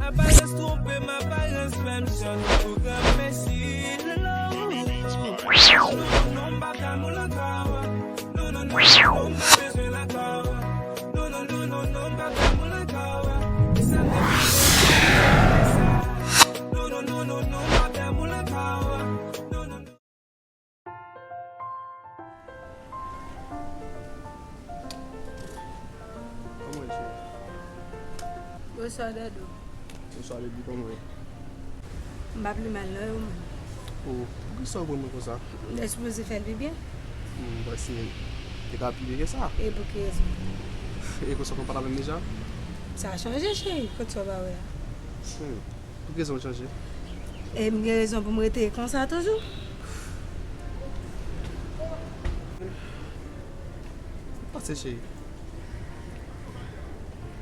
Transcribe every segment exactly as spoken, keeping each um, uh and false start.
Aparans twonpe m, aparans fè m chanje. Pwogram mèsi. Non, non, non, non, m pa ka moul ankò. Non, non, non, non, non, m pa bezwen l ankò. Non, non, non, non, non, m pa ka moul ankò. E sa m te vle sa. Non, non, non, non, non, m pa ka moul ankò. Non, non, non. Kòman w ye, cheri? Bonswa, Dadou. Bonswa, baby, kòman w ye? M pa pi mal, non, e ou menm? O, poukisa w pran mwen konsa? M te sipoze fè l pi byen. M panse te ka pi byen ke sa. E pou ki rezon? E konsa nou pa t ap menm deja? Sa chanje, cheri, kot sa w pa wè a? Hmm. Pou ki rezon l chanje? E m gen rezon pou m rete konsa toujou? Pase, cheri.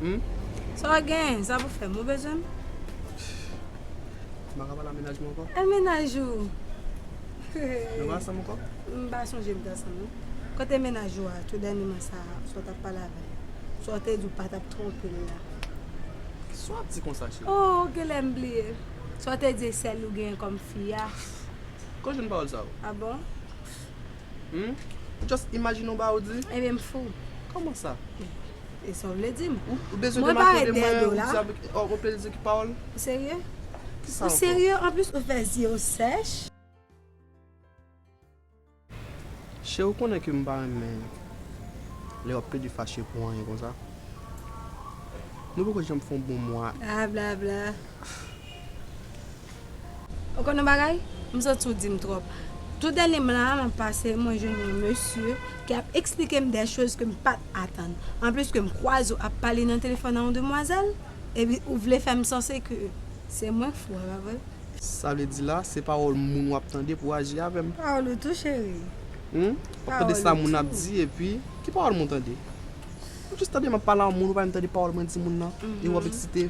Hmm? Sa w gen? Sa pou fè m? Ou bezwen m? M pa ka pale a mennaj mwen ankò? E mennaj ou? Nou pa ansanm ankò? M pa sonje m t ansanm, non. Kote mennaj ou a, tou dènyèman sa, sa w t ap pale avè l? Sa w te di w pa t ap twonpe l la? Sa w ap di konsa, cheri? Oh, genlè m bliye. Sa w te di e sèl ou genyen kòm fi a? Kote w jwenn pawòl sa yo? A bon? Hmm? Just imajine yon bagay ou di. Ebyen, m fou. Kòman sa? E sa w vle di m? Ou, ou bezwen demanke de mwen, ou di avèk, oh, yon plezi ki pawòl? Ou serye? Kisa ankò? Ou serye? Anplis, ou fè zye w sèch. Cheri, ou konnen ke m pa renmen lè w ap plede fache pou anyen konsa. Nou poko janm fè yon bon mwa. Bla, bla, bla. Ou konn yon bagay? M santi w di m twòp. Tou dènyèman la, m ap pase, mwen jwenn yon mesye ki ap eksplike m de choz ke m pa t atann. Anplis ke m kwaze w ap pale nan telefòn a yon demwazèl, epi ou vle fè m sanse ke se mwen k fou a, pa vre? Sa vle di la, se pawòl moun w ap tande pou w aji avè m. Pawòl ou tou, cheri. Hmm? W ap tande sa moun ap di, epi ki pawòl moun tande? Ou jis tande m ap pale a yon moun, ou pa menm tande pawòl mwen di moun nan, e w ap eksite.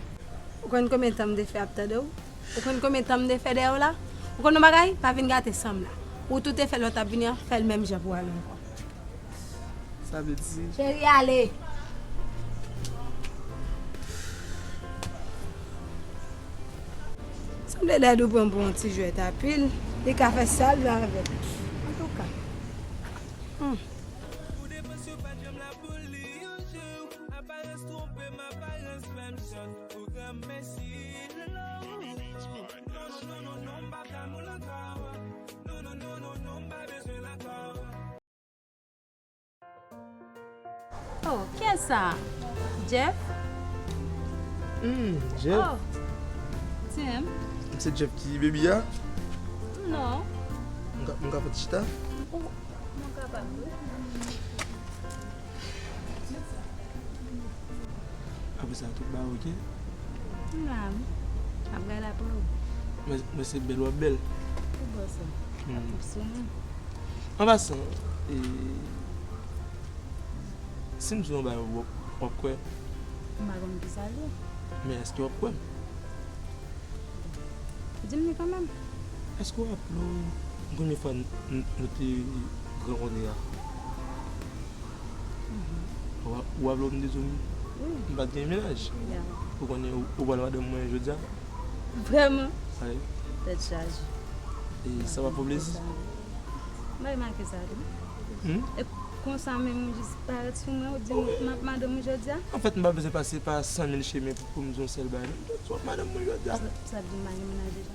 Ou konn konbyen tan m te fè ap tande w? Ou konn konbyen tan m te fè dèyè w la? Ou konn yon bagay? Pa vin gate san m la. Ou tou te fè lè w t ap vini an, fè l menm jan pou w ale ankò. Sa vle di? Cheri, ale! Sanble Dadou pran m pou yon ti jwèt apil. Li ka fè sa l vle avè m. Antouka. Hmm. Pou depans yo pa janm la pou li yon jou. Aparans twonpe m, aparans fè m chanje. Pwogram mèsi. Non, non, non, non, non, m pa ka moul ankò. Non, non, non, non, non, m pa bezwen l ankò. Oh, kiyès sa? Jeff? Hmm, Jeff. Oh, Tim. Se Jeff ki baby a? Non. M ka, m ka fè ti chita? Oh, mwen kapab, wi. Apre sa, tout bagay oke? M la, m ap gade apre w. Mwen, mwen se bèl w ap bèl. Ou bon sa. Hmm. Ap sou mwen. An pasan, e, si m di w yon bagay, w ap, w ap kwè? M pa konn kisa l ye. Men èske w ap kwè m? Di m li kanmenm. Èske w raple w premye fwa n, n, nou te rankontre a? Mhm. Ou ra-, ou raple w m te di w m, wi, m pa t gen mennaj? Ya. Ou konnen ou, ou pral madanm mwen jodi a? Vrèman? Wi. Tèt chaje. E sa pa fè w plezi? M pa remake sa tou. Hmm? E konsa menm ou jis parèt sou mwen, ou di m, m ap madanm ou jodi a? Anfèt, m pa bezwen pase pa san mil chemen pou, pou m di yon sèl bagay. M di w ap madanm mwen jodi a. Sa, sa vle di m pa gen mennaj deja?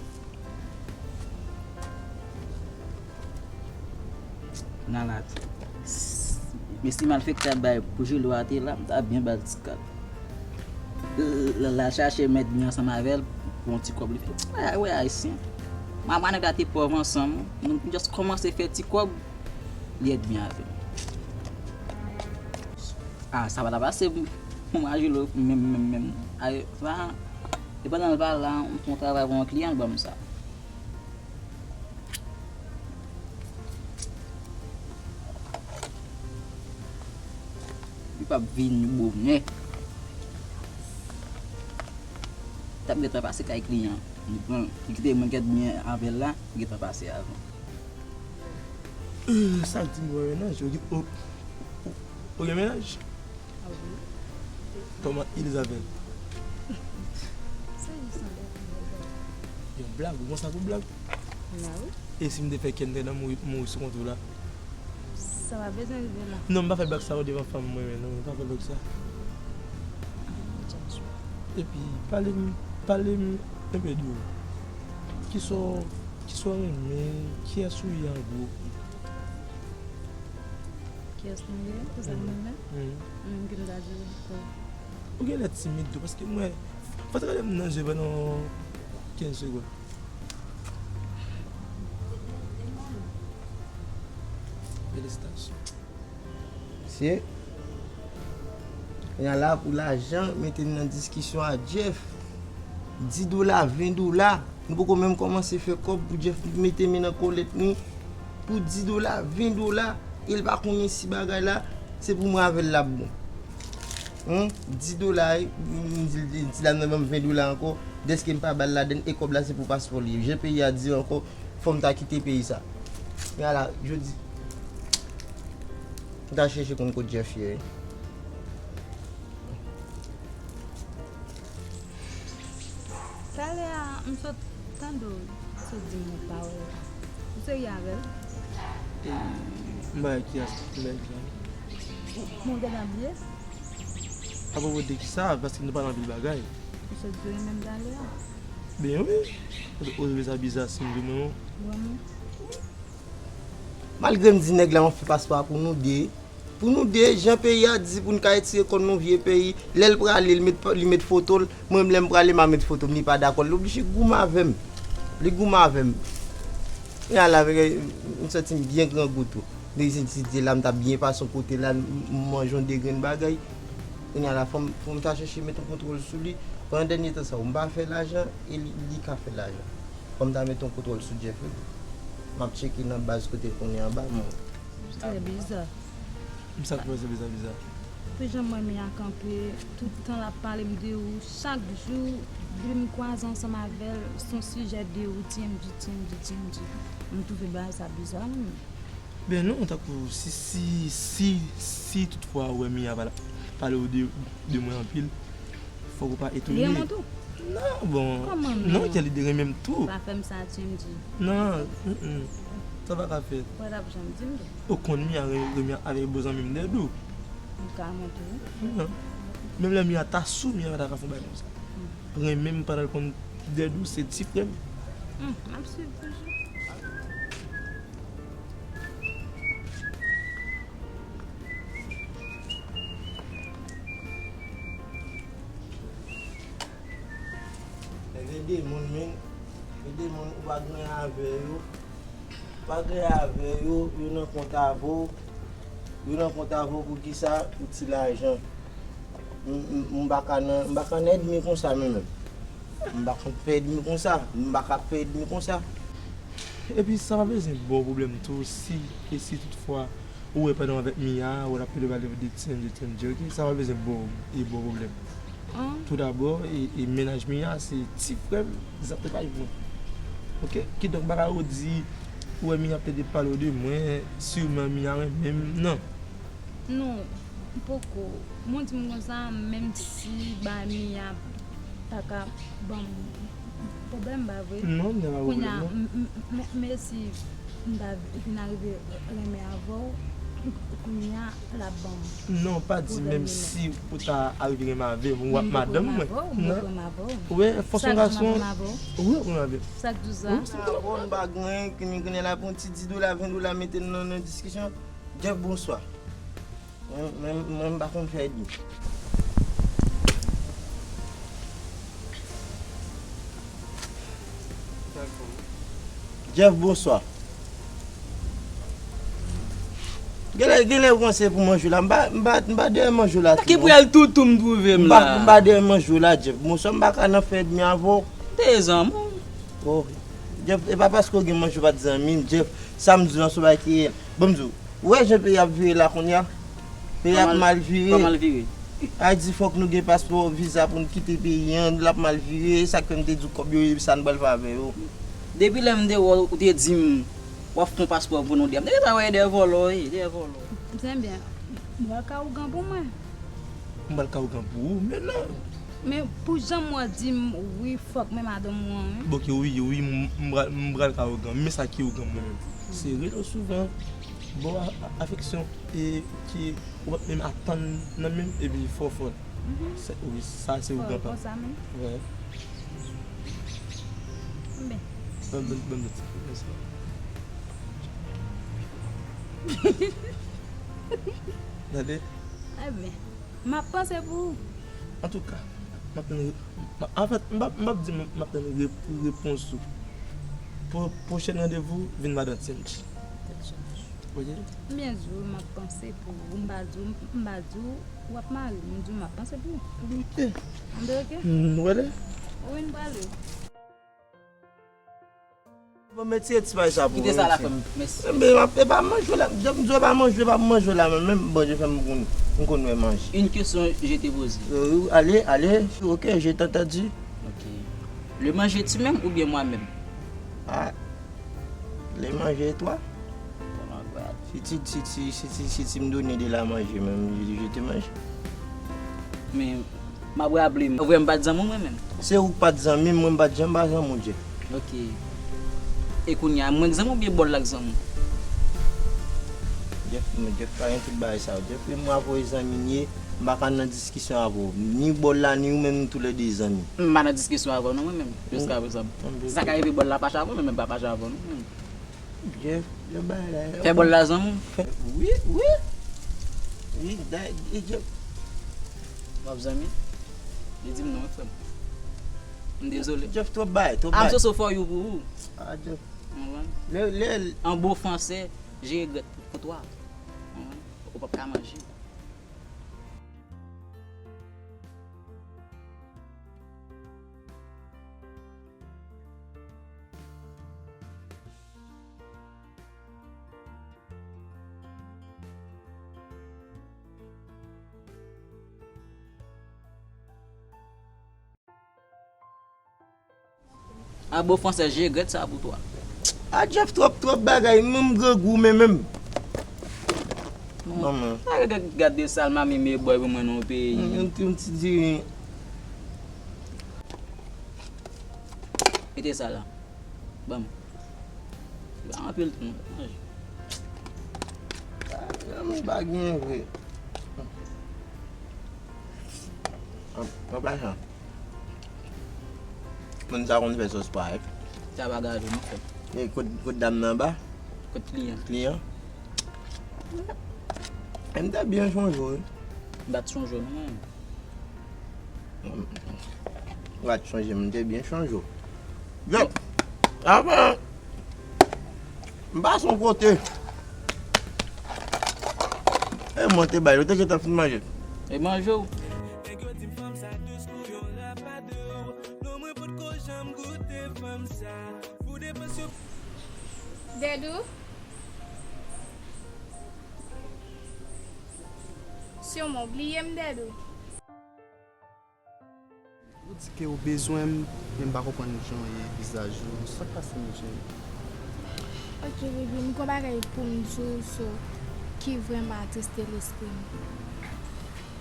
Nan la, mesye malfektè ap bay pou Julio a te la, m ta byen ba l ti kal. L, l, l al chache mèt byen ansanm avè l pou yon ti kòb li fè. Wè, wè, ayisyen. Mwen, mwen nèg la te pòv ansanm, nou, nou just kòmanse fè ti kòb, li èt byen avè m. Ah, sa pa ta pase pou, pou mwen a Julio menm, menm, menm. Ay, sa, e pandan l pa la, m fè yon travay pou yon kliyan, l ban m sa. Li p ap vini bonè. T ap gentan pase kay kliyan. Li pran, li kite mwen k èt byen avè l la, li gentan pase avan. Euh, sa k di m ou gen mennaj? Ou gen, ou, ou, ou gen mennaj? Ah wi. Kòman Elizabeth? Yon blag, ou pran sa pou blag? Mè wi. E si m te fè kè m te nan mouri, mouri sou kont ou la? Sa pa bezwen rive la. Non, m pa fè blag sa yo devan fanm mwen, men non, m pa fè blag sa. Epi, pale m, pale m enpe de ou. Kisa w, kisa w renmen, kiyès ou ye an gwo? Kiyès mwen ye? Kisa m renmen? Mm. Mm, ki m ta di ou? Ou genlè timid tou, paske mwen, fò t gade m nan je pandan kenz segonn. Felisitasyon. Mesye, kounye a la pou lajan, mete m nan diskisyon a Jeff. Dis dola, ven dola. Nou poko menm kòmanse fè kòb pou Jeff mete men nan kòlèt li. Pou dis dola, ven dola. E l pa konnen si bagay la, se pou mwen avè l l ap bon. Humm, dis dola, m di l, di l ap nan ban m ven dola ankò. Dèske m pa ba l ladann e kòb la se pou paspò li ye. Jan peyi a di ankò, fò m ta kite peyi sa. Men ala, jodi. M ta chèche konn kot Jeff ye wi. Talè a, m sot tande w sot di m ou pa wè l. Ou serye avè l? E, m pa wè kiyès, m pa wè kiyès. Bon, ou gentan bliye? Apwopo de kisa? Paske nou pale anpil bagay. Ou sot di w renmen m talè a. Ben wi. Ou, ou twouve sa biza si m di w renmen w? Vrèman. Malgre m di nèg la m ap fè paspò a pou nou de. Pou nou de, jan peyi a di pou n ka etire kò n nan vye peyi, lè l prale, li met, li met foto l, mwen menm lè m prale, m a met foto m, li pa dakò, li oblije goumen avè m. Li goumen avè m. E ala, m santi m byen grangou tou. Depi se ti de la, m t ap byen pase yon kote la, m, m manje yon de grenn bagay. Kounye a la, fò m, fò m ta chèche met yon kontwòl sou li. Pandan dènye tan sa yo, m pa fè lajan e li, li ka fè lajan. Fò m ta met yon kontwòl sou Jeff wi. M ap tcheke nan baz kote l konnen anba. Trè biza. M sa k fè se biza, biza. Pou jan mwen Mia kanpe, tout tan l ap pale m de ou, chak jou, depi m kwaze ansanm avè l, se yon sijè de ou, T M J, T M J, T M J. M twouve bagay sa biza, mwen menm. Ben non, tankou si, si, si, si toutfwa ou wè Mia pa, pale w de, de mwen anpil, fòk ou pa etone. Li renmen w tou? Non, bon, kòman non, non? Kè li te renmen m tou. Pa fè m sa, T M J. Non, mm, mm. Sa pa ka fèt. Ou pa t ap janm di m tou. Ou konn Mia re-, renmen avèk bon zanmi m Dèdou. M ka montre w. Non. Menm lè Mia ta sou, Mia pa ta ka fè yon bagay konsa. Mm. Renmen m pandan l konn Dèdou se ti frè m. Mm, m ap swiv toujou. Gen de moun, men, gen de moun ou pa gen avè yo, ou pa gen avè yo, yo nan kont avè w, yo nan kont avè w pou kisa? Pou ti lajan. M, m, m pa ka nan, m pa ka nan èdmi konsa, mwen menm. M pa konn fè èdmi konsa, m pa ka fè èdmi konsa. Epi sa pa bezwen ba w pwoblèm tou, si, e si toutfwa ou wè pandan w avèk Mia, ou t ap plede pale de T M J, T M J, ok? Sa pa bezwen ba w, e ba w pwoblèm. An? Toudabò, e, e mennaj Mia se ti frè m, zanmi pa mwen. Ok? Kidonk, bagay ou di, ou wè Mia ap plede pale w de mwen, siman Mia renmen m, non. Non, m poko. Mwen di m konsa, menm si ba Mia ta ka ban m pwoblèm, pa vre? Non, m pa gen pwoblèm, non. Kounye a, m, m, m, men si m ta vin arive renmen avè w, kounye a, l ap ban m pwoblèm. Non, pa di menm si ou ta arive renmen avè m, ou ap madanm mwen. Non. Ou wè, fòs yon gason. Wi, w ap renmen avè m. Sa k di w sa? Wi, se m. Avè w, m pa gen anyen, kounye a la pou yon ti dis dola, ven dola, mete n nan, nan diskisyon. Jeff, bonswa. Mwen, mwen, mwen m pa konn fè èdmi. Jeff, bonswa. Genlè, genlè ou panse pou manje w la. M pa, m pa, m pa dèyè manje w la. Sa ki pou y al toutou m twouve m la. M pa, m pa dèyè manje w la, Jeff. Bonswa, m pa ka nan fè èdmi avè w. Te zanmi w. Oh, Jeff, e pa paske w gen manje w pa t zanmi m, Jeff. Sa m di w an se yon bagay ki reyèl. Ban m di w, ou wè jan peyi ap vire la kounye a? Peyi ap mal vire. Kòman l vire? Ayiti fòk nou gen paspò, viza pou n kite peyi an, l ap mal vire, e sa k fè m te di w kòb yo, e sa n pral fè avè yo. Depi lè m te wè w, ou te di m w ap fè yon paspò pou nou de. M te gentan wè e dèyè vòlò w ye, dèyè vòlò. M se byen, m pral ka ougan pou mwen. M pral ka ougan pou ou, men non. Men pou jan mwen di m wi, fòk men madanm ou an wi. Bon, ke wi, wi, m, m pral, m pral ka ougan. Men sa ki ougan mwen menm. Se rele w souvan, ba w a, a, afeksyon, e ki ou p ap menm atann nan men m, epi fò, fò. Mhm. Sa, wi, sa se ougan pa m. Konsa menm. Wè. Men. Ban m, ban m, ban m ti. Mèsi. Tande? Ebyen, m ap panse pou ou. Antouka, m ap tann re-, m ap, anfèt, m p ap, m p ap di m, m ap tann re-, repons ou. Pou pwochèn randevou, vin madan Tinch. Ok? M byen di w, m ap panse pou ou. M pa di w, m pa di w, w ap mari m. M di w, m ap panse pou ou. Ok. M di ok? M wè lè. Wi, m prale. Bon, men tire ti bagay sa pou mwen. Kite sa la, frè m. Mèsi. Enben, e pa manje la, Jeff, m di w e pa manje, e pa manje la, men menm, bon, Jeff, m konn, m konn wè manje. Une question, je te pose. Euh, allez, allez, ok, je t'ai entendu. Ok. Le manger tu-même ou bien moi-même? Ah, le manger et toi? Oh my God. Si tu, si tu, si tu, si tu me donnes de la manger, même, je, je te mange. Men, m ap raple m. Ou wè m pa t zanmi w mwen menm. Se ou k pa t zanmi m, mwen m pa t janm pa zanmi w, Jeff. Ok. E kounye a, mwen k zanmi w oubyen bòl la k zanmi w? Jeff, mwen, Jeff pa gen tout bagay sa yo. Jeff, mwen avè w e zanmi n ye, m pa ka nan diskisyon avè w. Ni bòl la, ni ou menm, nou toulède zanmi. M pa nan diskisyon avè w non, mwen menm, jiskaprezan. Sa ka rive bòl la fache avè w, men m pa fache avè w non, mwen menm. Jeff, Jeff bagay la. Fè bòl la zanmi w? Fè, wi, wi. Wi, da, e Jeff. W ap zanmi? Li di m non, wi, frè m. M dezole. Jeff, twòp bagay, twòp bagay. I'm so, so for you pou ou. Ah, Jeff. Ou konprann? Lè, lè. An bon fransè, je regrèt pou, pou twa. Ou konprann? Ou p ap ka manje. An bon fransè, je regrèt sa pou twa. A Jeff twòp, twòp bagay, menm grangou, men menm. Manman. Gade, gade sal mami me bòy pou mwen nan yon peyi. Yon ti, yon ti diri. Mete sa la. Ban m. Li pa anpil tou non. Manje. Zanmi pa gen vre. An, an pasan. Moun sa konn fè sòs pa, wi. Sa pa gade non, frè. E kot, kot dam nan anba? Kot kliyan? Kliyan. M te byen chonje w, wi. M pa t chonje w non, mwen. Ou pa t chonje m, m te byen chonje w. Yo, avan, m pase yon kote. E mwen te bay, yo te gentan fin manje. E manje w. Nèg yo di m fanm sa dous kou yon rapadou. Non, mwen potko janm goute fanm sa. Pou depans yo. Dèdou? Siman w bliye m, Dèdou. Ou di ke ou bezwen m, men m pa konprann jan w ye, vizaj ou. Sa k pase, mon chéri? Ok, baby, m gon bagay pou m di w, so, ki vrèman atriste lespri m.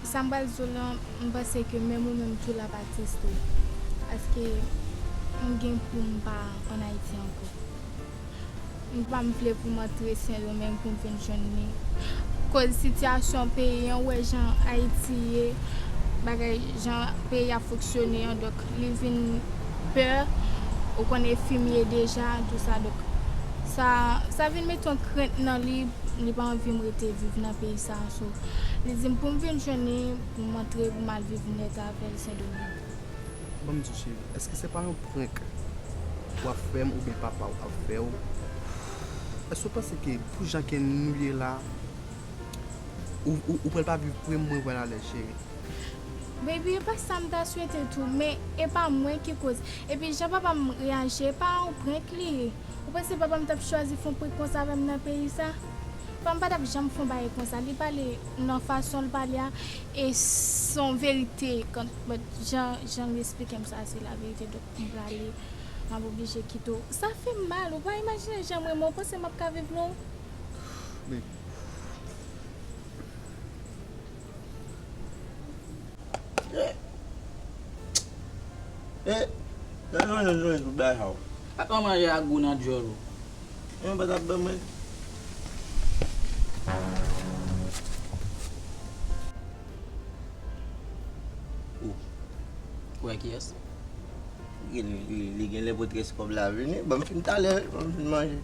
Sa m pral di w lan, m panse ke menm ou menm tou l ap atriste w. Paske m gen pou m pa ann Ayiti ankò. M pa m vle pou m antre Sendomeng pou m vin jwenn li. Koz sitiyasyon peyi an, ou wè jan Ayiti ye, bagay jan peyi a fonksyone an, donk li vin pè, ou konnen fi m ye deja, tou sa, donk sa, sa vin mete yon krent nan li, li pa anvi m rete viv nan peyi sa, so, li di m pou m vin jwenn li, pou m antre, pou m al viv nèt avè l Sendomeng. Ban m di w, cheri, èske se pa yon prank w ap fè m oubyen papa w ap fè w? Èske w panse ke pou jan ke nou ye la, ou, ou, ou pral pa viv pre m, mwen pral alèz, cheri? Baby, e pa sa m ta swete tou, men e pa mwen ki koz. Epi jan papa m reyaji, e pa yon prank li ye. Ou panse papa m t ap chwazi fè yon prank konsa avè m nan peyi sa? Papa m pa t ap janm fè yon bagay konsa. Li pale nan fason l pale a, e se yon verite, kan, but jan, jan l esplike m sa, se laverite. Donk, m prale, m ap oblije kite w. Sa fè m mal, ou pa imajine jan m renmen w, ou panse m ap ka viv non? Baby. Yeah. E, lè nou jwenn, jwenn tout bagay sa yo. Pa pran manje ak gou nan djòl ou. Yon pa t ap ban mwen. Ou. Ou wè kiyès? Li, li, li gen lè pou très kòb la vini. Ban m fin talè, ban m fin manje.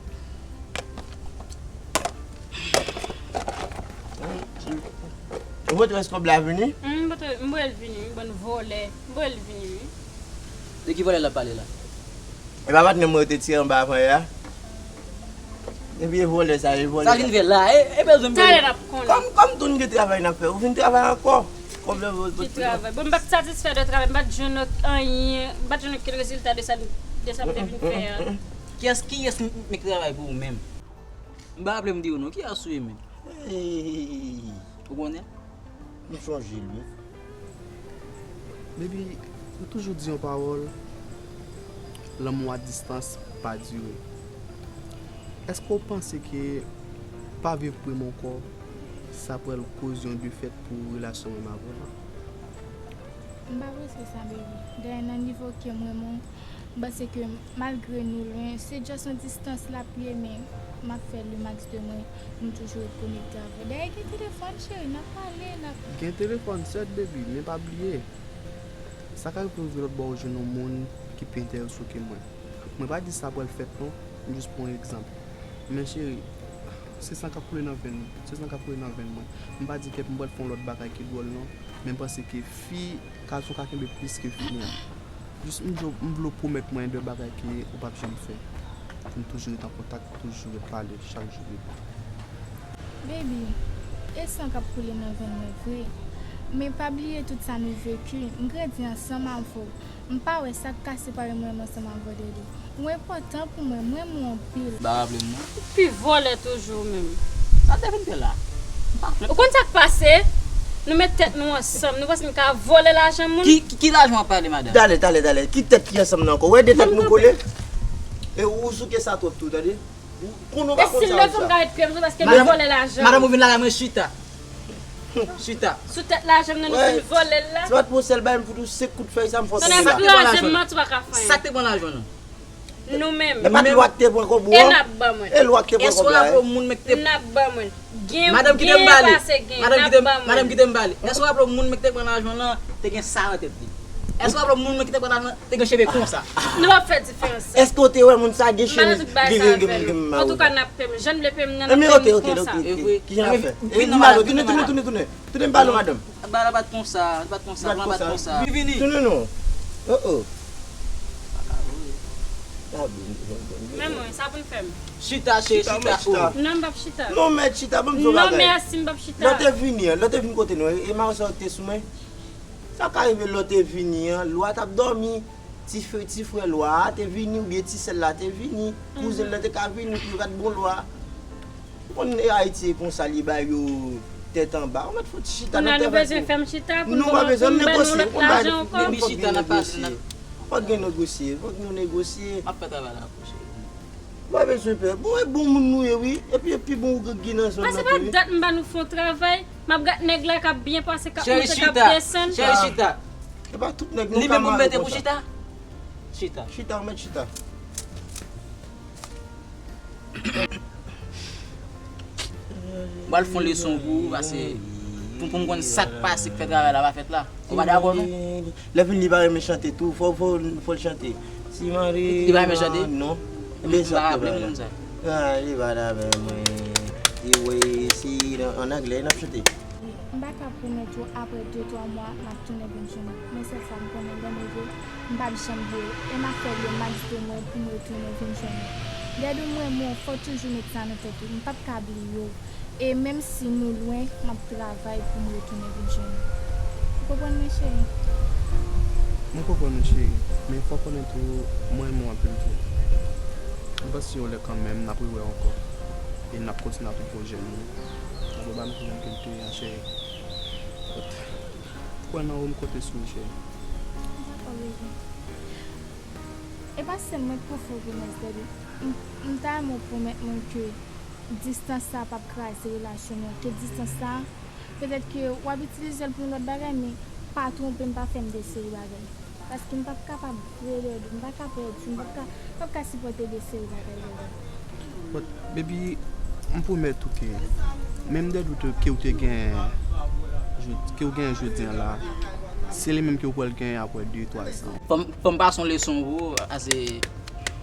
Ou voye très kòb la vini? M voye, m voye l vini, wi, bann vòlè. M voye l vini, wi. De ki vòlè l ap pale la? E pa patnè mwen yo te tire anba avan yè a? Epi e vòlè sa, e vòlè sa. Sa vin fè la, e, e bezwen m talè n ap konnen. Kòm, kòm tou n gen travay n ap fè, ou vin travay ankò. Kòb la, ki travay? Bon, m pa t satisfè de travay, m pa t jwenn anyen, m pa t jwenn okenn rezilta de sa, de sa m te vin fè a. Kiyès, kiyès m, m, m travay pou ou menm? M pa raple m di ou non, kiyès ou ye menm? Hey. Ou konnen? M sonje l, wi. Baby, ou toujou di yon pawòl, lanmou a distans pa dire. Èske w panse ke pa viv pou m ankò, sa pral koz yon defèt pou relasyon mwen avè w la? M pa panse sa, baby. Dayè, nan nivo ke m renmen w, m panse ke malgre nou lwen, se just yon distans l ap ye, men m ap fè le max de mwen pou m toujou ret konekte avè w. Dayè, gen telefòn, cheri, n ap pale, n ap... Gen telefòn, sèt, baby, men pa bliye, sa ka rive w rive lòt bò, ou jwenn yon moun ki pi enterese w ke mwen. Mwen pa di sa pral fèt, non, m jis pran yon egzanp. Men cheri, se san k ap koule nan venn, se san k ap koule nan venn mwen. M pa di ke m pral fè yon lòt bagay ki dwòl, non, men m panse ke fi Gason ka kenbe plis ke fi an. Jis m vle w, m vle w pwomèt mwen de bagay ke ou p ap janm fè. Pou n toujou ret an kontak, toujou ret pale chak jou, baby. Baby, e san k ap koule nan venn mwen vre. Men pa bliye tout sa nou veki. M grandi ansanm avè w. M pa wè sa k ka separe mwen menm ansanm avè w, Daddy. Ou enpòtan pou mwen, m renmen w anpil. Ba raple m non. Ou pi vòlè toujou ou menm. Sa te vin fè la? M pa fè. Ou konn sa k pase? Nou met tèt nou ansanm, nou panse nou ka vòlè lajan moun? Ki, ki, ki lajan w ap pale, madanm? Talè, talè, talè. Ki tèt ki ansanm nan ankò? Ou wè de tèt nou kole? E ou souke sa twòp tou, tande? Ou konnen ou pa konn sa ou di la. Enbesil, lè fè m ka ret pye m sou paske nou vòlè lajan. Madanm, ou vin lakay mwen chita. Chita. Sou tèt lajan m nan nou fin vòlè l la. Se pa t pou sèl bagay m fout ou senk kout fèy sa m fò tande la. Sa k te pran lajan nou? Sa k te pran lajan nou? Nou menm. E pa t lwa k te pran kòb ou an? E n ap ban mwen. E lwa k te pran kòb la, e? N ap ban mwen. Gen, gen pase gen, n ap ban mwen. Madanm, kite m pale. Èske w raple w moun ki te pran lajan lan te gen sa nan tèt li? Èske w raple w moun ki te pran lajan lan te gen cheve konsa? Nou p ap fè diferans sa. Èske w te wè moun sa gen chemiz? M pa nan tout bagay sa avè nou. Antouka, n ap peye m. Jan n vle peye m nan, n ap peye m konsa. E vre. Kijan n ap fè? Vin nan madanm, vin nan madanm. Tounen, tounen, tounen, tounen. Tounen m pale w, madanm. Bat konsa, bat konsa, bat konsa. Tounen non. Oh, oh. Men mwen, sa pou n fè m? Chita, cheri, chita. Non, m p ap chita. Non, mèt chita, ban m di w yon bagay. Non, mèsi, m p ap chita. Lè w te vini an, lè w te vin kote nou, e, e mayo sa w te sou mwen? Sa ka rive lè w te vini an, Lwa t ap dòmi. Ti frè, ti frè Lwa a te vini, oubyen ti sè l la te vini. Kouzen l lan te ka vini, yo t ap bon Lwa. Ou konn Ayiti e konsa li ba yo tèt anba. Ou mèt fout chita nan travay pou... Kounye a nou bezwen fè m chita pou n ban nou, pou n ban nou lòt lajan ankò? Baby, chita, n ap pale, n ap... Fòk gen negosye, fòk nou negosye. M ap fè travay la pou cheri. Pa bezwen pè. Bon, e bon moun nou ye, wi. Epi, e pi bon ou gen nan zòn nan tou, wi. Pase pa dat m ba nou fè yon travay. M ap gad nèg la k ap byen pase, k ap monte, k ap desann. Cheri, chita. E pa tout nèg nou ka mare konsa. Li menm pou mete pou chita? Chita. Chita, ou mèt chita. M pral fè yon leson pou ou, paske pou, pou m konn sa k pase k fè travay la pa fèt la. Ou pa dakò non? Lè fini li pa renmen chante tou, fò, fò, fò l chante. Si mari... Li pa renmen chante? Non. M pa raple m konn sa. Ah, li pa t avè mwen. Li voye si an anglè n ap chante. M pa ka pwomèt ou apre de twa mwa m ap tounen vin jwenn ou, men sèl sa m konnen, lè m rive, m p ap janm bliye w, e m ap fè le max de mwen pou m retounen vin jwenn ou. Dèdou, m renmen w, fò w toujou met sa nan tèt ou, m p ap ka bliye w. E menm si nou lwen, m ap travay pou m retounen vin jwenn ou. Ou konprann mwen, cheri? Mwen konprann ou, cheri, men fò w konnen tou, mwen renmen w anpil tou. M panse yon lè kanmenm, n ap rewè ankò. E n ap kontinye ap viv yon jèn vi. N ap reba nou pou moun ke n te ye a, cheri. Kwè nan ou, m konte sou ou, cheri. Dakò, bebe. E pa sèl mwen k pou fè w pwomès, Daddy. M, m ta renmen w pwomèt mwen ke distans sa p ap kraze relasyon nou an. Ke distans sa, petèt ke w ap itilize l pou yon lòt bagay, men pa twonpe m, pa fè m de seri bagay. Paske m p ap kapab rele w, m pa ka pèdi, m p ap ka, p ap ka sipòte de seri bagay yo. But, baby, m pwomèt ou ke menm dèdou ke w te gen, ke w gen jodi an la, se li menm ke w pral gen apre de, twa zan. Fò m pase yon leson pou ou, ase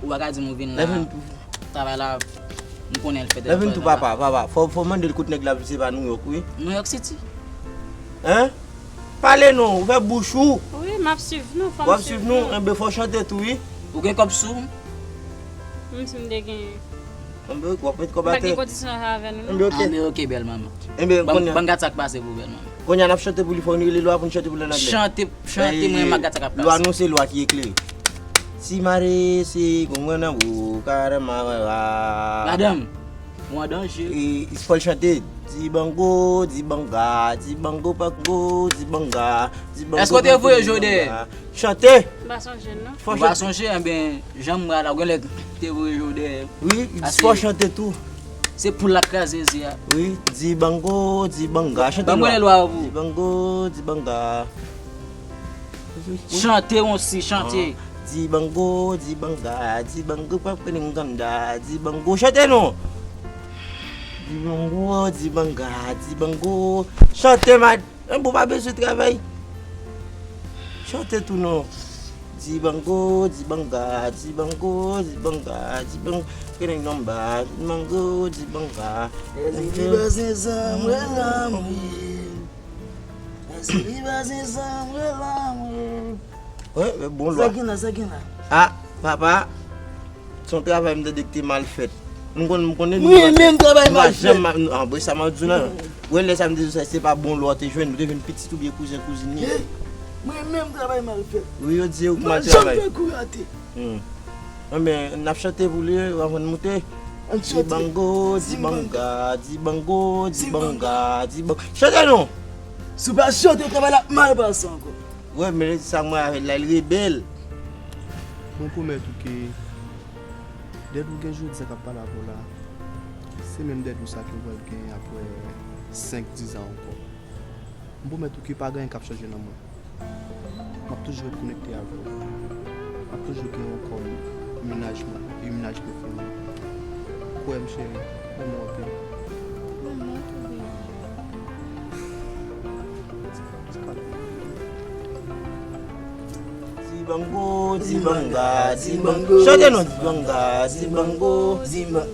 ou pa ka di m ou vin la. Travay la, m konnen l fè tèt. Lè vin tou papa, papa. Fò, fò mande l kote nèg la, se pa New York, wi. New York City. Hein? Pale non, ouvè bouch ou. Wi, m ap swiv nou, fò m swiv nou. W ap swiv nou, enben fò chante tou, wi. Ou gen kòb sou ou? Menm si m te genyen. Enben, w ap met kòb atè. M pa gen kondisyon sa avè nou, non. Enben, ok. Anben, ok, bèl manman. Enben, kounye a. Ban m gad sa k pase pou ou, bèl manman. Kounye a, n ap chante pou li, fò nou rele lwa pou n chante pou li an anglè. Chante, chante, mwen, m ap gad sa k ap pase. Lwa nou se lwa ki eklere. Si mare, si kongo nan ou, karama, wa, wa. Madanm. Ou an danje. E, fò l chante. Dibango, dibanga, dibango pango, dibanga, dibango. Èske w te voye je w dèyè? Chante. M pa sonje, non. Ou pa sonje, enben, jan m wè a la, ou genlè te voye je w dèyè. Wi, fò chante tou. Se poul la k kraze ze a. Wi, dibango, dibanga. Chante. Ban m rele lwa pou ou. Dibango, dibanga. Chante, Wonsi, chante. Dibango, dibanga, dibango, papelenganda, dibango. Chante non. Dibango, dibanga, dibango. Chante, mad. Enben, ou pa bezwen travay. Chante tou non. Dibango, dibanga, dibango, dibanga, dibango. Keneng nonba, dibango, dibanga. Èzili bazen zanm wè lanmou. Èzili bazen zanm wè lanmou. Wi, bon lwa. Sa gen la, sa gen la. Ah, papa. Se yon travay m tande ki te mal fèt. M konn, m konnen nou. Mwen menm travay mal fèt. Anbre sa m ap di w la. Wè lè sa m te di w sa, se pa bon lwa w te jwenn, ou te jwenn pitit oubyen kouzen kouzin li. Mwen menm travay mal fèt. Wi, yo di ou k mal travay. Mwen janm fè kou rate. Enben, n ap chante pou li, w ap moute. Dibango, dibanga, dibango, dibanga, dibango. Chante non! Si w pa chante, travay la ap mal pase ankò. Wè, men sa mwen avè l la, l rebèl. Mwen pwomèt ou ke dèdou gen jodi a k ap pale avè w la, se menm dèdou sa ke w pral gen apre senk, diz an ankò. M pwomèt ou ke pa gen anyen k ap chanje nan mwen. M ap toujou ret konekte avè w. M ap toujou gen w kòm mennaj mwen e mennaj prefere m. Kwè m, cheri, m renmen w anpil. Mwen renmen w tou, baby. Dibango, dibanga, dibango. Chante non, dibanga, dibango. Dibanga.